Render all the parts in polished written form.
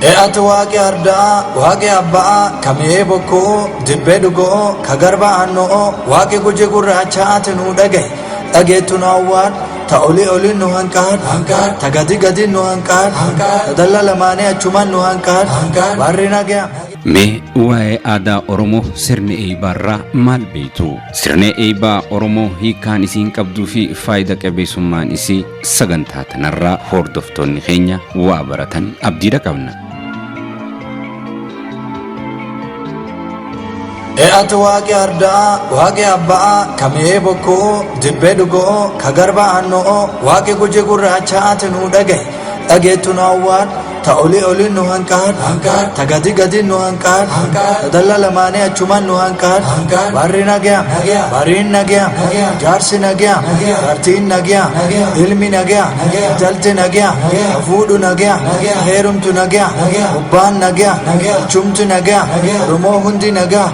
E'atu waaqi ardaa, waaqi abbaa, ka mi'ee bokkoo, dibbee dhugoo, ka garba aanno'oo, waaqi guji gurraachaati nuu dhagaye. Dhageettu nu awwaadhu, ta olii oliin nu hanqaadhu, ta gadi gadiin nu hanqaadhu, ta dalla lamaanii achumaan nu hanqaadhu, barri nagaya. Mee waa'ee aadaa Oromoo sirni eeybaarraa maal beektu? Sirni eeybaa Oromoo hiikkaan isiin qabduu fi faayida qabeessummaan isii sagantaa tanarraa hordoftoonni keenya waa baratan abdiidha qabna. E'atu waaqi ardaa, waaqi abbaa, ka mi'ee bokkoo, dibbee dhugoo, ka garba aanno'oo, waaqi guji gurraachaati nuu dhagaye. Dhageettu nu awwaadhu, ta olii oliin nu hanqaadhu, ta gadi gadiin nu hanqaadhu, ta dalla lamaanii achumaan nu hanqaadhu, barri nagaya, bariin nagaya, jaarsi nagaya, jaartiin nagaya, ilmi nagaya, intalti nagaya, ka fuudhu nagaya, ka heerumtu nagaya, obbaan nagaya, galchumti nagaya, Oromoo hundi nagaa.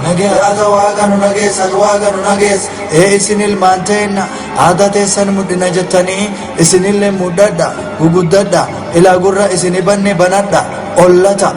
Ata waaqa nu nageessa, ati waaqa nu nageessa. Ee isin ilmaan teenna, aadaa teessan mudhina jettanii isinillee mudhadha, guguddadha, ilaa gurra isini banne banadha, ollata.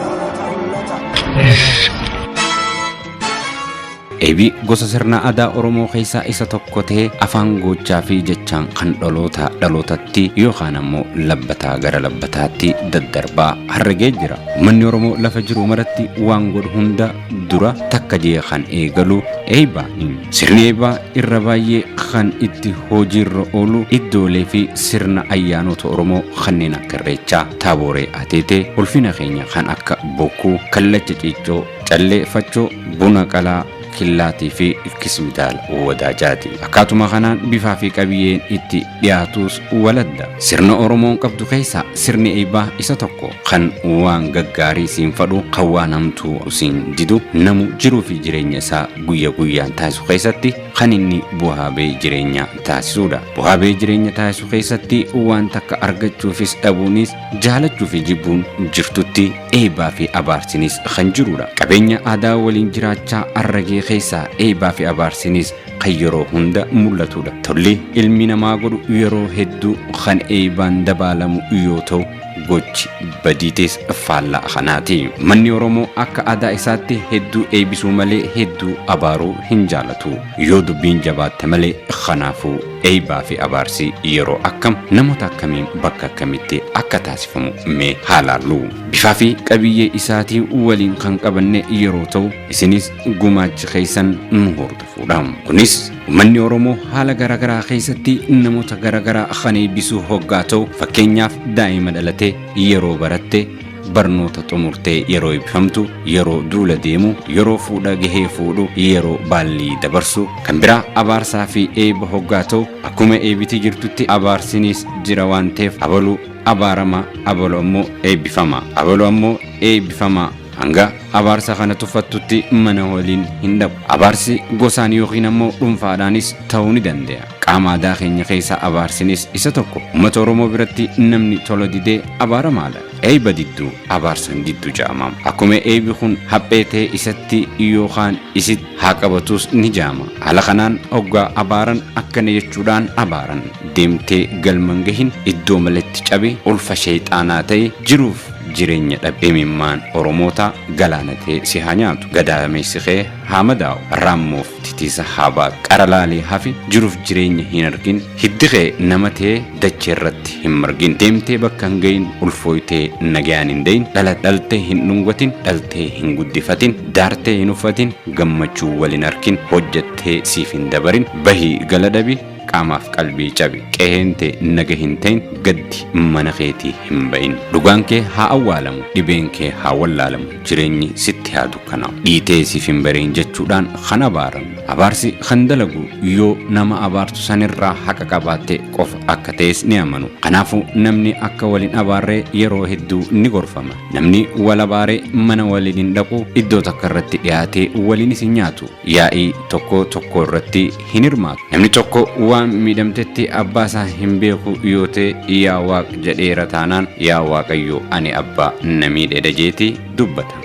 Eebii gosa sirna aadaa Oromoo keessaa isa tokko ta'ee afaan gochaa fi jechaan kan dhaloota dhalootatti yookaan ammoo labbataa gara labbataatti daddarbaa harragee jira. Uummanni Oromoo lafa jiru maratti waan godhu hunda dura takka jee kan eegalu eebaani. Sirni eebaa irra baay'ee kan itti hojiirra oolu iddoolee fi sirna ayyaanota Oromoo kanneen akka Irreechaa, Taaboree Ateetee, ulfina keenya kan akka Bokkuu, Kallacha Ciiccoo, Callee Faccoo, Buna Qalaa, Killaatii fi Kismidaal Wadaajaati. Akkaatuma kanaan bifaa fi qabiyyeen itti dhiyaatus waladda. Sirna Oromoon qabdu keessaa sirni eebbaa isa tokko kan waan gaggaarii siin fadhu kan waan hamtuu siin didu namu jiruu fi jireenya isaa guyya guyyaan taasisu keessatti kan inni bu'aa ba'ii jireenya taasisudha. Bu'aa ba'ii jireenya taasisu keessatti waan takka argachuufis dhabuunis jaalachuu fi jibbuun jirtutti eebbaa fi abaarsinis kan jirudha. Qabeenya aadaa waliin jiraachaa arragee keessaa eebbaa fi abaarsinis kan yeroo hunda mul'atudha. Tolli ilmi namaa godhu yeroo hedduu kan eebbaan dabaalamu yoo ta'u gochi badiitis faallaa kanaati. Manni Oromoo akka aadaa isaatti hedduu eebbisuu malee hedduu abaaruu hin jaalatu. Yoo dubbiin jabaatte malee kanaafuu eebbaa fi abaarsi yeroo akkam namoota akkamiin bakka akkamitti akka taasifamu mee haa laallu. Bifaa fi qabiyyee isaatii waliin kan qabanne yeroo ta'u isinis gumaachi keessan nu hordofuudha. Kunis uummanni Oromoo haala garaagaraa keessatti namoota garaagaraa kan eebbisuu hoggaa ta'u fakkeenyaaf daa'ima dhalatee yeroo baratte barnoota xumurtee yeroo eebbifamtu yeroo duula deemu yeroo fuudha gahee fuudhu yeroo baallii dabarsu kan biraa abaarsaa fi eebba hoggaa ta'u akkuma eebbitii jirtutti abaarsinis jira waan ta'eef abaluu abaarama abalu ammoo eebbifama abalu ammoo eebbifama hanga abaarsa kana tuffattutti mana waliin hin dhabu. Abaarsi gosaan yookiin ammoo dhuunfaadhaanis ta'uu ni danda'a. Qaama aadaa keenya keessaa abaarsinis isa tokko. Uummata Oromoo biratti namni tola didee abaaramaadha. Eebba didduu abaarsan diddu jedhama. Akkuma eebbi kun haphee ta'e isatti yookaan isitti haa qabatus ni jaama. Haala kanaan hoggaa abaaran akkana jechuudhaan abaaran. Deemtee galman gahin iddoo maletti cabe ulfa sheexaanaa ta'e jiruuf jireenya dhabe imimmaan Oromoota galaana ta'e si haa nyaatu. Gadaameessi kee haa madaa'u. Raammoof titiisa haa baatu. Qara laalee hafi jiruuf jireenya hin argin. Hiddi kee nama ta'e dachee irratti hin margin. Deemtee bakka hin gahin ulfooytee nagayaan hin dayin. Dhala dhaltee hin dhungatin dhaltee hin guddifatin. Daartee hin uffatin gammachuu wal hin arkin. Hojjattee siif hin dabarin. Bahii gala dhabi qaamaaf qalbii cabi. Qe'een tee naga hin ta'in gaddi mana keetii hin ba'in. Dhugaan kee haa awwaalamu, dhibeen kee haa wallaalamu, jireenyi sitti haa dukkanaa'u. Dhiitee siif hin bariin jechuudhaan kan abaaran. Abaarsi kan dalagu yoo nama abaartu sanirraa haqa qabaatte qofa akka ta'es ni amanu. Kanaafuu namni akka waliin abaarree yeroo hedduu ni gorfama. Namni wal abaaree mana waliin hin dhaqu, iddoo takka irratti dhiyaatee waliinis hin nyaatu. Yaa'ii tokko tokko irratti hin hirmaatu. Namni tokko waan miidhamtetti abbaa isaa hin beeku yoo ta'e yaa waaq jedheera taanaan yaa waaqayyo ani abbaa na miidheedha jeeti dubbata.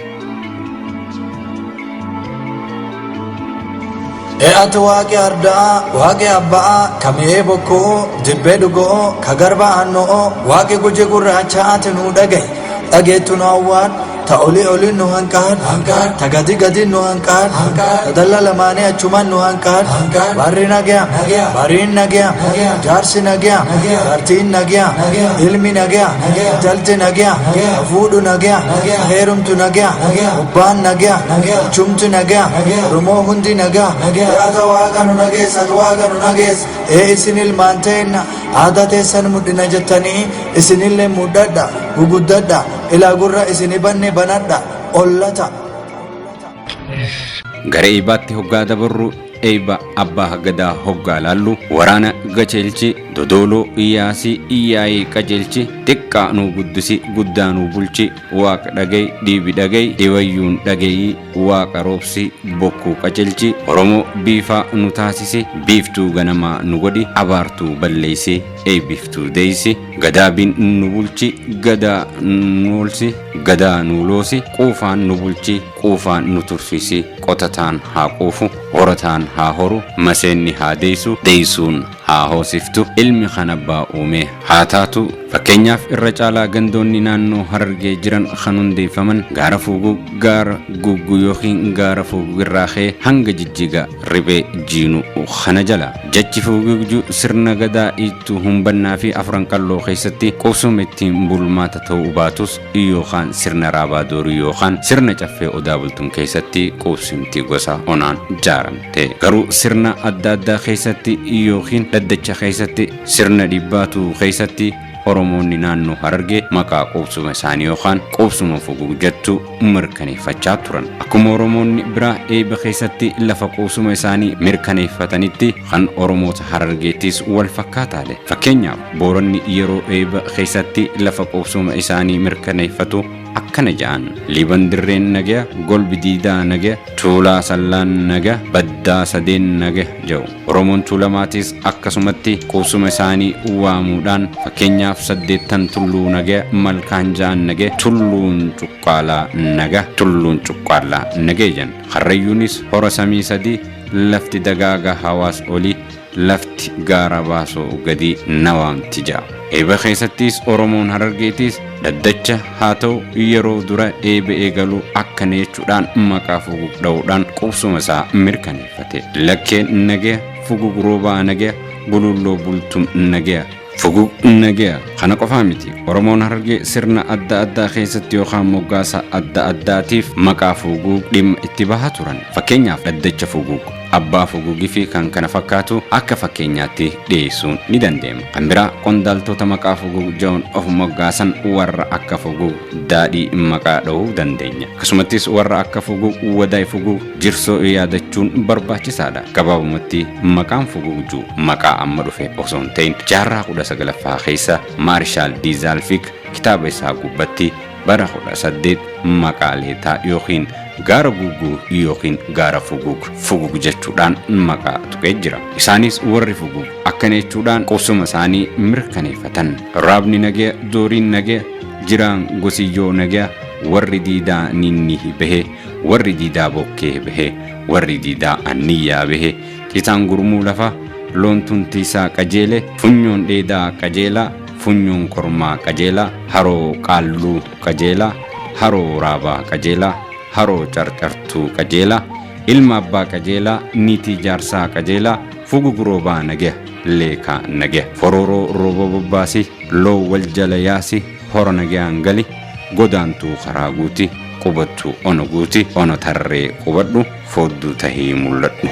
E'atu waaqi ardaa, waaqi abbaa, ka mi'ee bokkoo, dibbee dhugoo, ka garba aanno'oo, waaqi guji gurraachaati nuu dhagaye. Dhageettu nu awwaadhu, Ta olii oliin nu hanqaadhu, ta gadi gadiin nu hanqaadhu, ta dalla lamaanii achumaan nu hanqaadhu. Barri nagaya, bariin nagaya, jaarsi nagaya, jaartiin nagaya, ilmi nagaya, intalti nagaya, ka fuudhu nagaya, ka heerumtu nagaya, obbaan nagaya, achumti nagaya, Oromoo hundi nagaya. Ata Waaqa nu nageessa, ati Waaqa nu nageessa. Ee isin ilmaan teenna, aadaa teessan mudhina jettanii isinillee mudhadha, guguddadha, ilaa gurra isini banne banadha, ollata. Gara eeybaatti hoggaa dabarru, eeyba abbaa gadaa hoggaa laallu, waraana gacheelchi, dodooloo yaasi, yaa'ii qajeelchi, xiqqaa nuu guddisi, guddaa nuu bulchi, waaqa dhaga'i, dhiibi dhaga'i, dhibayyuun dhaga'i, waaqa roobsi, bokkuu qajeelchi, Oromoo biifaa nu taasisi, biiftuu ganamaa nu godhi, abaartuu balleessi, eebbiftuu deeysi, gadaabiin nu bulchi, gadaa nu oolsi, gadaa nu loosi, quufaan nu bulchi, quufaan nu tursiisi, qotataan haa quufu, horataan haa horu, maseenni haa deeysu, deeysuun haa hoosiftu, ilmi kan abbaa uume haa taatu. Fakkeenyaaf, irra caalaa gandoonni naannoo Harargee jiran kan hundeeffaman gaara Fuugug, gaara Guggu yookiin gaara Fuugug irraa ka'ee hanga Jijjiga riphee jiinu kana jala. Jechi Fuugugju sirna gadaa Iittuu, Humbannaa fi Afran Qalloo keessatti qubsuma ittiin bulmaata ta'uu baatus, yookaan sirna Raabaa Doorii yookaan sirna Caffee Odaa Bultum keessatti qubsimti gosa onaan jaaramte. Garuu sirna adda addaa keessatti yookiin dhaddacha keessatti, sirna dhibbaatuu keessatti, Oromoonni naannoo Harargee maqaa qubsuma isaanii yookaan qubsuma Fugug jettu mirkaneeffachaa turan. Akkuma Oromoonni biraa eeyba keessatti lafa qubsuma isaanii mirkaneeffatanitti, kan Oromoota Harargeettis wal fakkaataadha. Fakkeenyaaf, Booranni yeroo eeyba keessatti lafa qubsuma isaanii mirkaneeffatu akkana ja'an: Liiban dirreen nagaya, golbi diidaa nagaya, tuulaa sallaan nagaya, baddaa sadeen nagaya ja'u. Oromoon Tuulamaatis akkasumatti qubsuma isaanii waamuudhaan, fakkeenyaaf, saddeettan tulluu nagaya, malkaan ja'an nagaya, tulluun cuqqaalaa naga, tulluun cuqqaallaa nagaya jedhan. Karrayyuunis hora samii sadii, lafti dagaaga hawaas olii, lafti gaara baasoo gadii na waamti ja'a. Eeba keessattis Oromoon Harargeetis dhaddacha haa ta'u yeroo dura eeba eegalu akkana jechuudhaan maqaa Fugug dha'uudhaan qubsuma isaa mirkaneeffate. Lakkeen nagaya, Fugug roobaa nagaya, Gululloo bultum nagaya, Fugug nagaya. Kana qofaa miti. Oromoon Harargee sirna adda addaa keessatti yookaan moggaasa adda addaatiif maqaa Fugug dhimma itti bahaa turan. Fakkeenyaaf, dhaddacha Fugug, abbaa Fugugii fi kan kana fakkaatu akka fakkeenyaatti dhiyeessuun ni danda'ama. Kan biraa, qondaaltota maqaa Fugug ja'uun of moggaasan warra akka Fugug Daadhii maqaa dha'uu dandeenya. Akkasumattis warra akka Fugug Wadaay, Fugug Jirsoo yaadachuun barbaachisaadha. Gabaabumatti, maqaan Fugug jiru maqaa amma dhufe osoo hin ta'in, jaarraa 19ffaa keessa Maarshaal Diizaalfik kitaaba isaa gubbatti bara 18 maqaa Leetaa yookiin gaara Gugguu yookiin gaara Fugug, Fugug jechuudhaan maqaa tuqee jira. Isaanis warri Fugug akkana jechuudhaan qubsuma isaanii mirkaneeffatan. Raabni nagaya, dooriin nagaya, jiraan gosiyyoo nagaya, warri diidaa ninni bahe, warri diidaa bokkee bahe, warri diidaa anniyyaa bahe, citaan gurmuu lafa, loon tuntiisaa qajeele, funyoon dheedaa qajeelaa, funyoon kormaa qajeelaa, haroo qaalluu qajeelaa, haroo raabaa qajeelaa, haroo carcartuu qajeelaa, ilma abbaa qajeelaa, niitii jaarsaa qajeelaa, Fugug roobaa nagaya, leekaa nagaya. Forooroo rooba bobbaasi, loon wal jala yaasi, hora nagayaan gali, godaantuu karaa guuti, qubattuu ono guuti, ono tarree qubadhu, foodduu tahii mul'adhu.